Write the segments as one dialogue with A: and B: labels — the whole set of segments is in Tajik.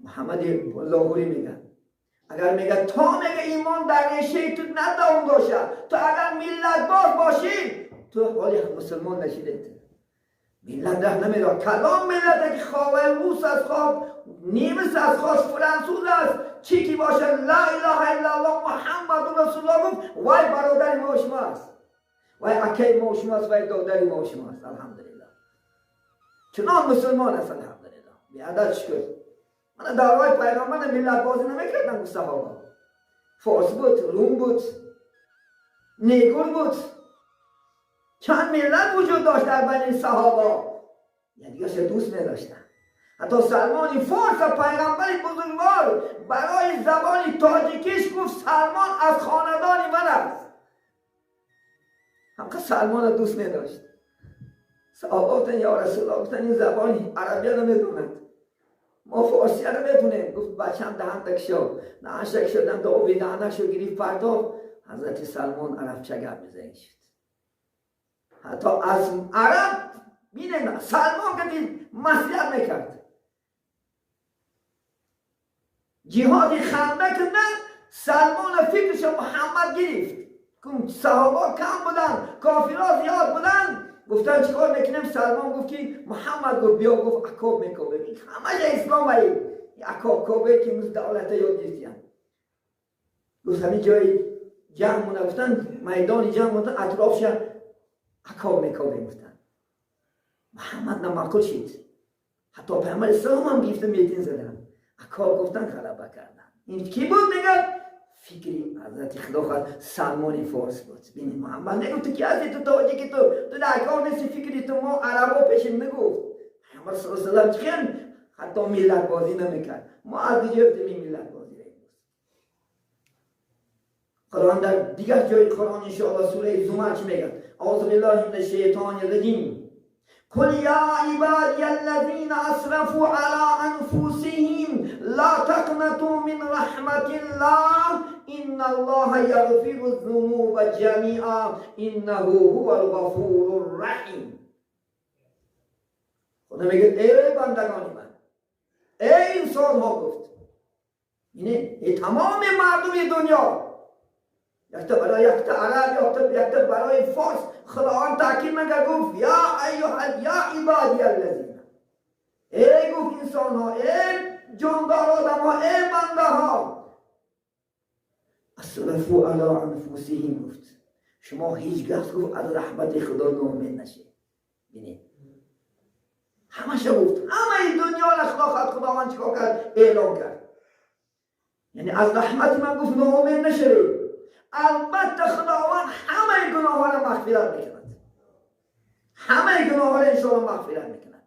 A: محمد لاهوری میگه اگر میگه تا میگه ایمان در ریشه تو ندوام باشه، تو اگر ملت باز باشی تو حالی مسلمان نشیده. ملت ده نمیداد کلام ملت که خواه روس از خواه نیمس از خواه فرانسوز است چی کی باشه لا اله الا الله محمد رسول الله گفت وای برادر ما و شما است، وای اکی ما و شما است، وای دادر ما و شما است. الحمدلله چنان مسلمان است. الحمدلله بیادر شکر. من دعوای پیغمبر ملت بازی نمیکردن. گفت صحابه فارس بود، روم بود، نیگور بود، چند ملت وجود داشت در بین صحابه، یعنی دیگه دوست می داشتن. حتی سلمان فارس پیغمبر بزرگوار برای زبان تاجیکیش گفت سلمان از خاندان من است. همقدر سلمان دوست می داشت. صحابه گفتن یا رسول الله، گفتن این زبان عربی نمیدوند، ما فارسی رو میتونیم. گفت بچم دهن تکشو دهن شدن دو دهنشو گرفت پرتاب. حضرت سلمان عربچه گپ میزنی شد. حتی از عرب بینه سلمان که دید مسیحت میکرد. جهاد خندق نه سلمان فکرش محمد گرفت. صحابه کم بودن، کافرها زیاد بودن. گفتن چیکار میکنیم؟ سلمان گفت که محمد گفت بیا، گفت عکاب میکوبه. همه اسلام ای عکاب کوبه که امروز دولت یاد گرفتن. گفت همین جای جمع مونه، گفتن میدان جمع مونه، اطرافش عکاب میکوبه. گفتن محمد نمعقول شد. حتی پیامبر اسلام هم گرفته میتین زدن عکاب، گفتن غلبه کردن. این کی بود؟ میگه فکری حضرت خدا خواهد سلمان فارس بود. ببینید محمد نگفت تو کی هستی، تو تاجیکی، تو در کار نیستی، فکری تو ما عربا پیشیم. نگفت. پیامبر صلی الله علیه و سلم حتی ملت بازی نمیکرد. ما از دیگه گفتیم ملت بازی. خداوند در دیگر جای قرآن انشاءالله سوره زمر چی میگه؟ اعوذ بالله من الشیطان الرجیم. قل یا عبادی الذین اسرفوا علی انفسهم لا تقنطوا من رحمت الله ان الله یغفر الذنوب جمیعا انه هو الغفور الرحیم. خدا میگه ای بندگان من، ای انسان ها، گفت اینه ای تمام مردم دنیا، یک برای یک عرب یک برای فارس. خداوند تاکید نکرد، گفت یا ایها یا عبادی الذین، ای گفت انسان ها، ای جاندار آدم ها، ای بنده ها، اسرفوا علی انفسهم، گفت شما هیچگاه گفت از رحمت خدا ناامید نشید. ببینید همش گفت همه دنیا را خدا خداوند چیکار کرد؟ اعلام کرد. یعنی از رحمت من گفت ناامید نشوید. البته خداوند همه گناه ها را مغفرت میکند، همه گناه ها را انشاءالله مغفرت میکند.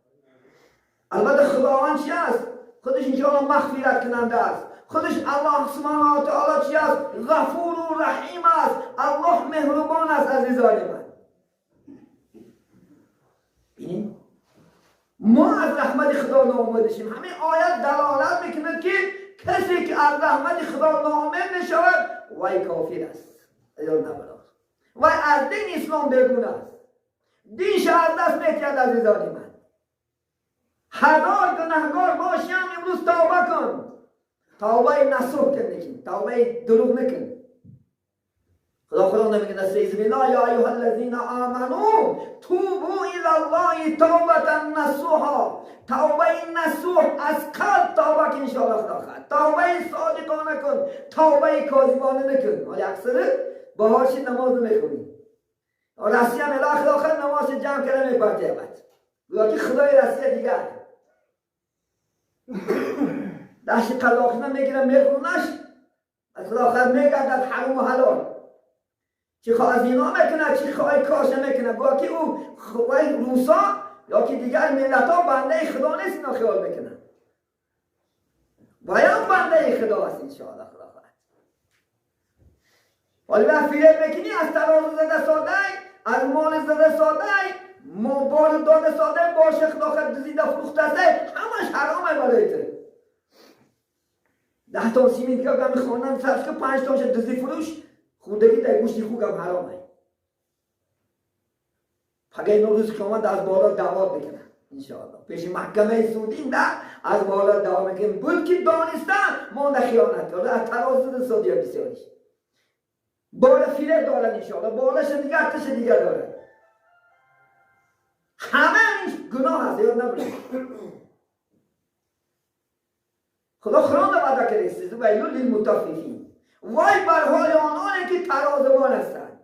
A: البته خداوند چی است؟ خودش انشاءالله مغفرت کننده است. خودش الله سبحانه و تعالی چی است؟ غفور و رحیم است. الله مهربان است. عزیزان من، ببینید ما از رحمت خدا ناامید شیم. همین آیت دلالت میکند که کسی که از رحمت خدا ناامید میشود وای کافر است یا نبرد، وای از دین اسلام بیرون است، دینش از دست میتید. عزیزان من، هزار گناهگار باشیم امروز توبه کن، توبه نصوح کن، نکن توبه دروغ نکن. خدا نمیگه نستعیذ بالله یا ایها الذین آمنوا توبوا الی الله توبة نصوحا. توبه نصوح، از قلب توبه کن، انشاءالله خدا خواهد. توبه صادقانه کن، توبه کاذبانه نکن. حالا اکثر باهاش نماز نمیخونی. رسیه هم الی آخر نماز جمع کرده میپرته. بعد گویا که خدای رسیه دیگر دست قلاق نمیگیره میخونش از آخر میگردد حرام و حلال. چی خواه از اینا میکنه، چی خواه کاش میکنه. گویا که او روسا یا که دیگر ملت ها بنده خدا نیست، اینا خیال میکنن. باید بنده خدا است انشاءالله خدا خواهد. ولی وقت فریب میکنی از ترازو زده ساده، از مال زده ساده، بار داده ساده باشه، خدا خواهد دزیده فروخته است، همش حرامه برای تو. 10 تا سیمنت که هم میخوانن فرض که 5 تاش دزدی فروش خوندگی در گوشتی خوب هم حرامه. فقط این روز که آمد از بالا دعوت بکنن. انشاءالله پیش محکمه سودین ده از بالا دوام میکنیم بود که دانستن ما ده خیانت کرده از تراز سودی بسیاریش بالا فیلر دارن انشاءالله بالاش دیگه ارتش دیگه دارن همه این گناه هست یاد نبرید خدا خران وعده کرده ویل للمطففین وای بر حال آنانی که ترازوان هستند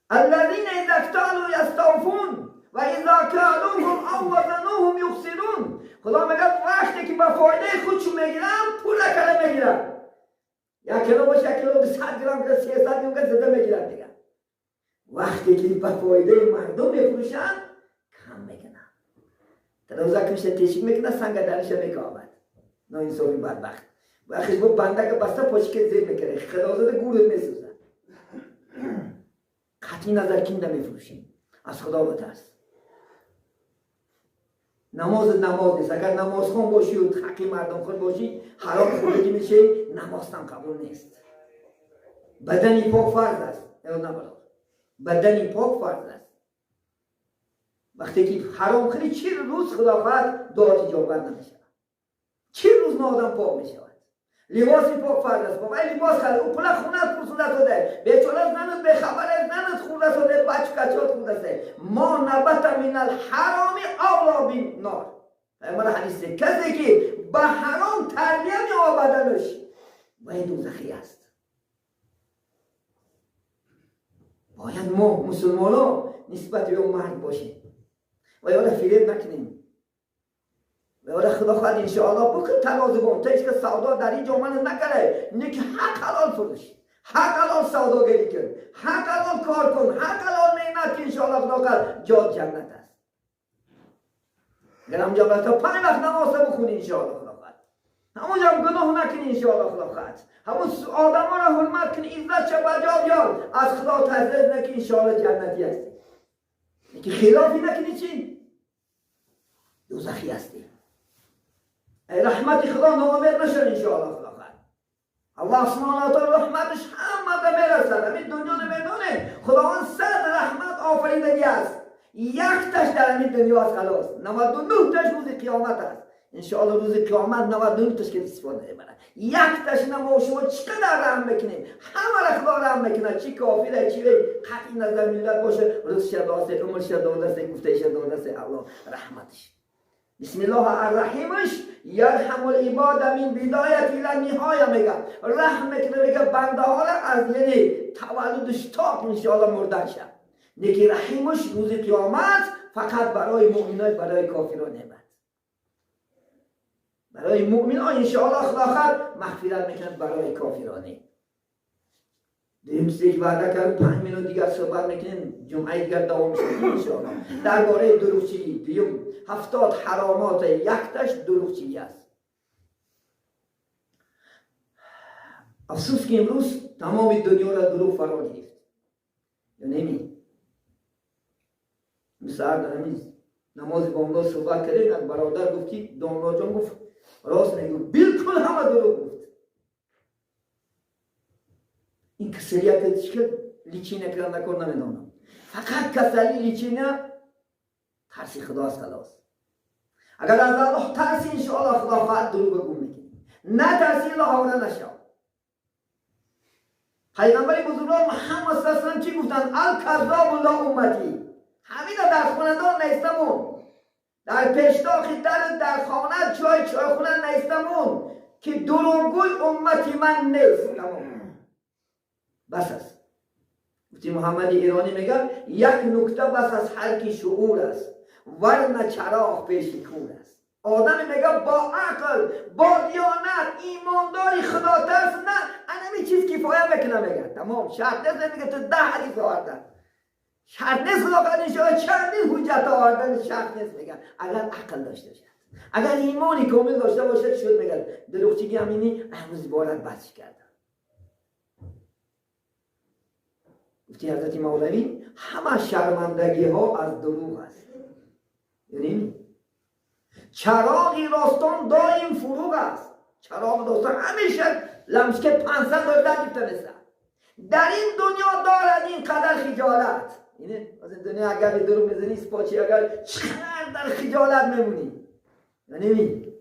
A: الذین اذا اکتالوا یستوفون و اذا کالوهم او وزنوهم یخسرون. خدا میگه وقتی که با فایده خودشون میگیرم پول نکره میگیرم یک کیلو باشه یک کیلو 100 گرم که 300 گرم که زده میگیرن دیگه. وقتی که با فایده مردم میفروشن کم میکنن ترازه کمیشه تشک میکنه سنگ درش میکابد نه انصافی بدبخت وقتی با بنده که بسته پاچی که زیر میکنه خدا زده گورت میسوزه. قطعی نظر کینده میفروشیم از خدا بترس. نماز نماز نیست. اگر نماز خون باشی و حقی مردم خون باشی حرام خوردگی میشه نماز هم قبول نیست. بدنی پاک فرض است. بدنی پاک فرض است. وقتی که حرام خوری 40 روز خدا خواهد دعات اجابت نمیشود. 40 روز نادم پاک میشود. لباس پاک فرض است. بابا لباس خرید او پول خونه پرسونده داده بیچاره زنت به خبر زنت خورده داده بچه کچات خورده است. ما نبت من الحرام اولا بالنار. پیامبر حدیث کسی که به حرام تربیه می‌آبدنش باید دوزخی است. باید ما مسلمانا نسبت به اون مرد باشیم و یالا فریب نکنیم و یالا خدا خواهد انشاءالله بکن ترازوان تا که سودا در این جامعه نکره نه که حق حلال فروش حق حلال سوداگری کن حق حلال کار کن حق حلال مهنت که انشاءالله خدا خواهد جا جنت است. اگر همونجا تا 5 وقت نماز بخونی انشاءالله خدا خواهد همونجا هم گناه نکنی انشاءالله خدا خواهد همون آدم ها را حرمت کنی عزت چه بجا بیار از خدا تجرد نکنی انشاءالله جنتی هستی. که خلافی نکنی چی؟ دوزخی هستی. ای رحمت خدا ناامید نشد انشاءالله خدا خواهد. الله سبحانه و تعالی رحمتش همه به میرسد. همین دنیا نمیدونه خداوند 100 رحمت آفریدگی است یک تاش در همین دنیا است خلاص 99 تاش روز قیامت است. انشاءالله روز قیامت 99 تاش که استفاده میبره یک تاش ما شما چقدر رحم میکنیم همه را خدا رحم میکنه چی کافره چی قطعی نظر ملت باشه روزش داده عمرش داده گفتهش داده الله رحمتش. بسم الله الرحیمش یرحم العباد من بدایت الی نهایه میگه رحم میکنه میگه بنده ها را از یعنی تولدش تا انشاءالله مردن شد. نیکی رحیمش روز قیامت فقط برای مؤمنای برای کافران نعمت برای مؤمنان انشاءالله خدا خواهد مغفرت میکنه برای کافرانه. دیم چیزی که وعده کردم 5 میلیون دیگر صحبت میکنیم جمعه دیگر دوام میشه انشاءالله درباره دروغچی. دیم 70 حرامات یک تاش دروغچی است. افسوس که امروز تمام دنیا را دروغ فرا گرفت. یا نمی مثلا همین نماز با امروز صحبت کردیم یک برادر گفت که داملا جان گفت راست میگه بالکل همه دروغ گفت. این کسلیت که لیچینه کردن نکن نمیدونم فقط کسلی لیچینه ترسی خداست خلاص. اگر از الله ترسی انشاءالله خدا خواهد دروغ گم میکنی نه ترسی الله آوره نشد. پیغمبر بزرگوار محمد صلی الله علیه و سلم چی گفتن؟ الکذاب لا امتی. همین در خاندان نیستمون در پیشتاخ در خانه چای چایخونه نیستمون که دروغگوی امتی من نیست. تمام بس است. گفتی محمد ایرانی میگه یک نکته بس از هر کی شعور است ورنه چراغ پیش کور است. آدم میگه با عقل با دیانت ایمانداری خدا ترس نه انمی چیز کفایه میکنه میگه تمام شرط نیست. میگه تو 10 حدیث آوردن شرط نیست خدا قد انشاءالله چندین حجت آوردن شرط نیست. میگه اگر عقل داشته باشد اگر ایمانی کامل داشته باشد شد میگه دروغچگی همینی امروز بارد بچ کرد. گفتی حضرت مولوی همه شرمندگی ها از دروغ است. یعنی چراغی راستان دایم فروغ است. چراغ راستان همیشه لمسکه 500 دار در گرفته در این دنیا دارد این قدر خجالت. اینه از این دنیا اگر دروغ میزنی اسپاچی اگر چقدر در خجالت میمونی یا نمی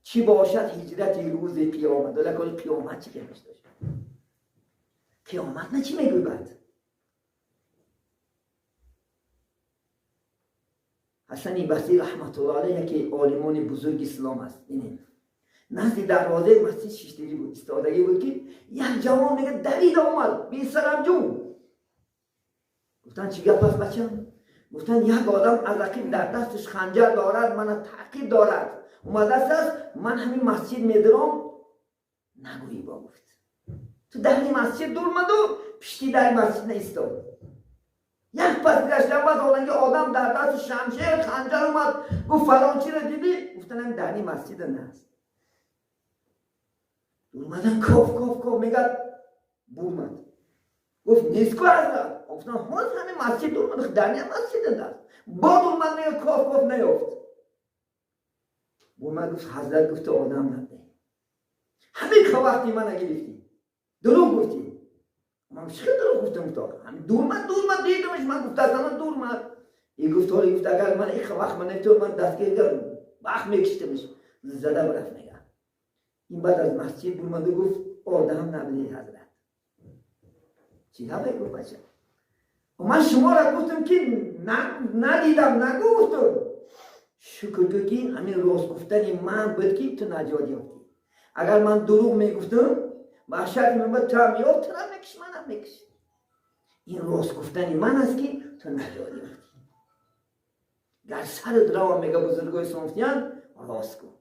A: چی باشد هجرت روز قیامت دلکای قیامت چی که داشت قیامت نه چی میگوی بعد حسن بصری رحمت الله علیه یکی عالمان بزرگ اسلام است. اینه نزد دروازه مسجد شیشتگی بود، ایستادگی بود که یک جوان میگه دوید آمد بی سرم جون. گفتن چی گپ است بچم؟ گفتن یک آدم از عقیب در دستش خنجر دارد، من تعقیب دارد، اومده است، من همین مسجد میدرم. نگویی با گفت تو در مسجد دور مدو پشتی در مسجد نایستاد. یک پس گشتم بعد آنگه آدم در دست شمشیر خنجر اومد، گفت فلان چی را دیدی؟ گفتن هم در مسجد نه. اومدن کاف کاف کاف میگه بومد. گفت نیست کو حضرت. گفتن هنوز همین مسجد دور اومد، در مسجد نه. بعد اومد میگه کاف کاف نیافت. اومد گفت حضرت گفت آدم نده. همین وقتی من نگرفتی دروغ گفتی. من چه دروغ گفتم تا همین دور من دیدمش، من گفت اصلا دور من. این گفت حالا گفت اگر من این وقت من نمیتونم، من دستگیر کردم وقت میکشتمش زده برفت. میگه این بعد از مسجد برمانده گفت آدم نبودی حضرت. چی گفت گفت بچه من شما را گفتم که ندیدم نگفتم. شکر تو که همین راست گفتن من بود که تو نجات یافتی. اگر من دروغ میگفتم بخشت من تو هم یافت، تو هم میکش، من هم میکش. این راست گفتن من است که تو نجات یافتی. گر سرت را میگه بزرگای صنفتیان راست کن.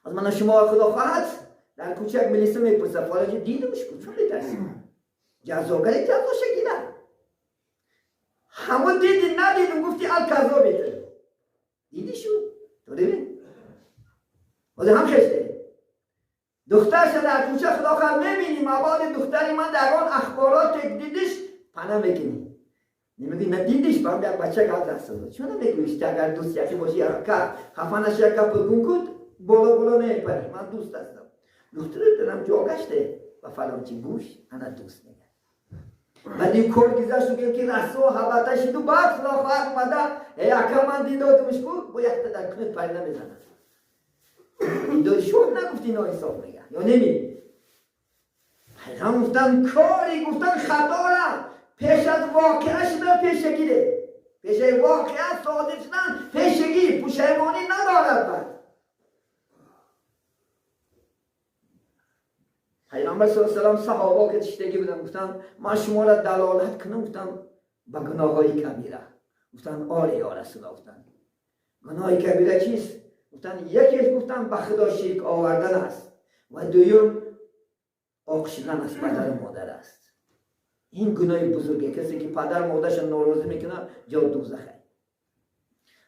A: از من شما خدا خواهد در کوچه یک ملیسه میپرسه فالجی دیدمش کن چون میترسی جزاگری جزا شگیره همون دیدی ندیدم گفتی الکذا بیتر دیدی شو تو دیدی از هم خشته دخترش در کوچه خدا خواهد میبینی مواد دختری من در آن اخبارات دیدیش پناه میکنی نمیگی نه دیدیش با هم یک بچه گفت دست داد چون نمیگویش اگر دوست یکی باشی خفه نشه یک کپ گم کن بالا بالا نمیپری من دوست هستم دخترت دارم جا گشته و فلان چی گوش انا دوست میگه. بعد این کار گذشت و که رسوا حبته شد و بعد خدا خواهد اومده ای اکا من دیدادمش بود با یک تا در کنت پرده میزنم دیداد شد نگفتی اینا حساب میگه یا نمی پیغام گفتن کاری گفتن خطا را پیش از واقعه شدن پیشگیره پیش از واقعه صادر شدن پیشگی پشیمانی ندارد. بعد پیامبر صلی الله علیه و سلم صحابه که تشتگی بودن گفتن من شما را دلالت کنم گفتم به گناه‌های کبیره. گفتن آره یا رسول الله. گفتن گناه کبیره چیست؟ گفتن یکیش گفتن به خدا شرک آوردن است و دوم عاق شدن از پدر و مادر است. این گناه بزرگه، کسی که پدر مادرش ناراضی میکنه جا دوزخه.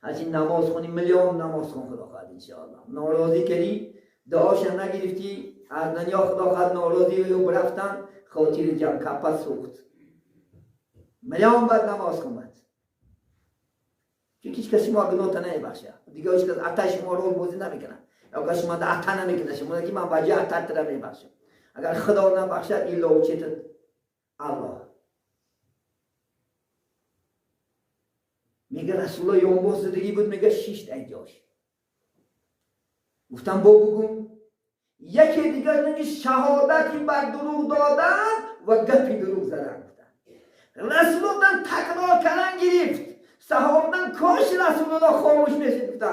A: هرچی نماز خونی میلیون نماز خون خدا خواهد ان شاء الله ناراضی کردی دعاش نگرفتی از دنیا خدا خواهد ناراضی و برفتن خاطر جمع کپه سوخت میلیون بعد نماز خوند چون هیچ کسی ما گناه تا نمیبخشه دیگه، هیچ کس عطا شما رو بازی نمیکنه یا کسی شما عطا نمیکنه شما که من باجه عطا تر میبخشم. اگر خدا نبخشد این لوچت الله میگه رسول الله یوم باز زندگی بود میگه 6 جاش گفتم با بگم یکی دیگر میگه شهادتی بر دروغ دادن و گپی دروغ زدن. گفتن رسول الله تکرار کردن گرفت صحابه کاش رسول الله خاموش میشد.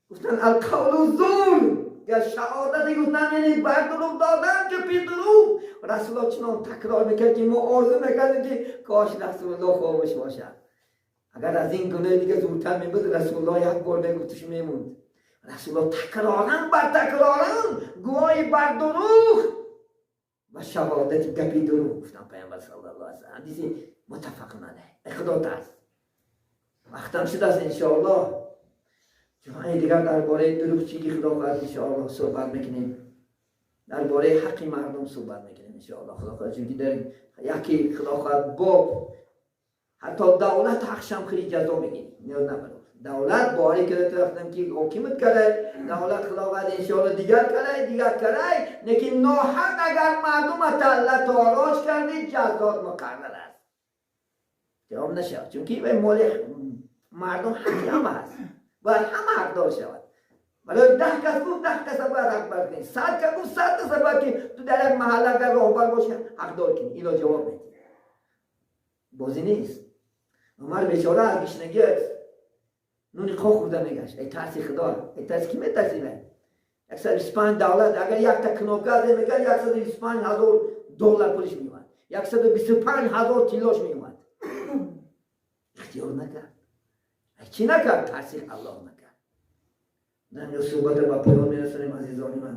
A: گفتن القول زور یا شهادت گفتن یعنی بر دروغ دادن گپی دروغ. رسول الله چنان تکرار میکرد که ما آرزو میکردیم که کاش رسول الله خاموش باشد. اگر از این گناه دیگه زودتر میبود رسول الله یک بار میگفتش میموند. رسول الله تکرارا بر تکرارا گواهی بر دروغ و شهادت گپی دروغ گفتن پیامبر صلی الله علیه و آله. حدیث متفق علیه. خدا ترس وقتم شد است انشاءالله جمعه دیگر درباره دروغ چیگی خدا خواهد انشاءالله صحبت میکنیم، درباره حق مردم صحبت میکنیم انشاءالله خدا خواهد. چون در یکی خدا خواهد باب حتی دولت حقشم خیلی جزا میگیری نیاز نبرد دولت باری کرده رفتم که حکومت کرده دولت خداوند انشاءالله دیگر کرده دیگر کرده لیکن ناحق اگر مردم تله تاراج کردی جزات مقرر است. Ҷавоб нашавад, чунки вай моли мардум ҳаққи ҳама ҳаст, бояд ҳама ҳақдор шавад. Барои 10 кас гуфт, 10 каса бояд ҳақ кунӣ, 100 кас гуфт, 100 каса бояд, ки ту дар як маҳалла агар роҳбар бошӣ, ҳақдор кунӣ. Ино ҷавоб медиҳӣ, бозӣ нест. Умар бечора аз гишнагӣ нуни қоқ хӯрда мегашт. Эй тарси Худо, эй тарси ки метарсӣ? Вай 125 давлат агар якта кнопка мекард, 125 000 доллар пулиш меомад, 125 000 тиллош меомад. Ихтиёр накард. Чӣ накард? Тарси Аллоҳ накард. Дар суҳбата ба поён мерасонем, азизони ман.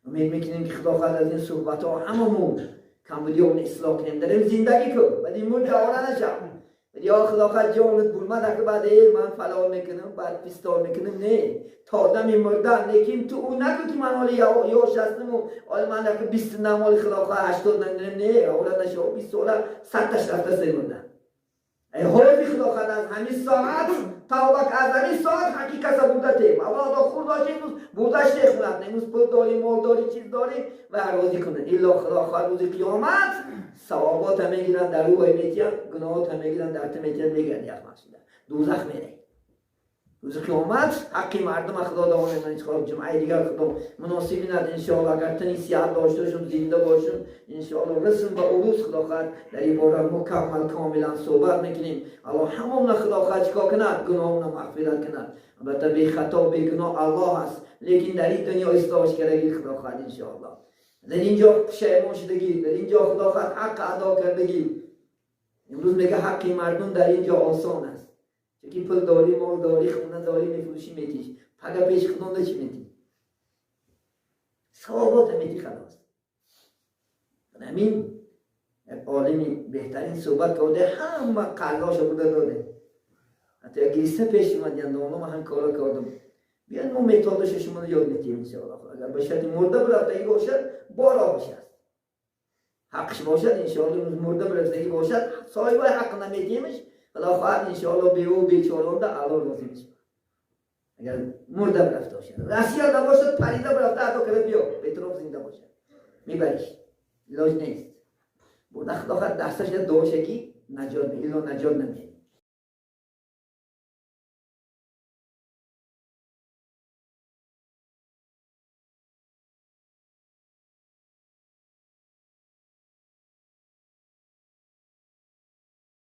A: Умед мекунем, ки Худо хоҳад, аз ин суҳбатҳо ҳамамон камбудиён ислоҳ кунем. Дар ин зиндагӣ кун, баъд ин мурди овора нашав. Ё Худо хоҳад, ҷонат бурмад, ака, баъд ман фалон мекунам, баъд пистол мекунам. Не, то дами мурдан. Лекин ту ӯ нагӯ, ки ман ҳоли ёш ҳастиму оли ман ака 20 нам, оли Худо хоҳад, 80 намедонам. Не, овора нашав. 20 сола садташ рафта мурдан. Эй ҳози Худо хоҳад, аз ҳамин соат тавба, аз ҳамин соат ҳаққи каса бурда тем. Аввало хур дошт, имрӯз бурдаш техмонад. Имрӯз пул дорӣ, мол дорӣ, чиз дорӣ ва розӣ кунад. Илло Худо хоҳад, рӯзи қиёмат савобота мегиранд, дар ӯ метиҳанд, гуноҳота мегиранд, дар ту метиҳанд, мегиранд, яхмақ шуда дӯзах мерай. Рӯзи қиёмат ҳаққи мардума Худо давом мемонад. Иншоалло, ҷумъаи дигар Худо муносиб бинад, иншоалло, агар тани сиҳат дошташум, зинда бошум, иншоалло, расм ба урус, Худо хоҳад, дар ин бора мукаммал, комилан суҳбат мекунем. Аллоҳ ҳамонна, Худо хоҳад, чикор кунад? Гуноҳона мағфират кунад. Албатта, бехато, бегуноҳ Аллоҳ аст, лекин дар ин дунё ислоҳш кардаги, Худо хоҳад, иншоалло, дар ин ҷо пушаймон шудагӣ, дар ин ҷо, Худо хоҳад, ҳаққ адо кардагӣ. Имрӯз мега, ҳаққи мардум дар ин ҷо осон аст, чунки пул дорӣ, мол дорӣ, хона дорӣ, мефурӯшӣ, метиш. Пага пеши Худонда чӣ метӣ? Савобота метӣ, халос. Ҳамин як олими беҳтарин суҳбат карде, ҳама қарзошо буда доде, ҳатто як гириста пеш омад. Яндоно, ман ҳам кора кардам, биён, мо методаша шуморо ёд метиҳем, иншоалло. Агар ба шарти мурда бурафтагӣ бошад, бо роҳаш аст, ҳаққш бошад, иншоалло. Мурда бурафтагӣ бошад, соҳибои ҳаққ наметиҳемш, Худо хоҳад, иншоалло, беву бечоронда Алло розӣ мешавад. Агар мурда бурафта бошад, Россия набошад, парида бурафта, адо карда биё, бетроф зинда бошад, мебариш, илоҷ нест. Бурда, Худо хоҳад, дасташа доша, ки наҷот, ило наҷот намеяд.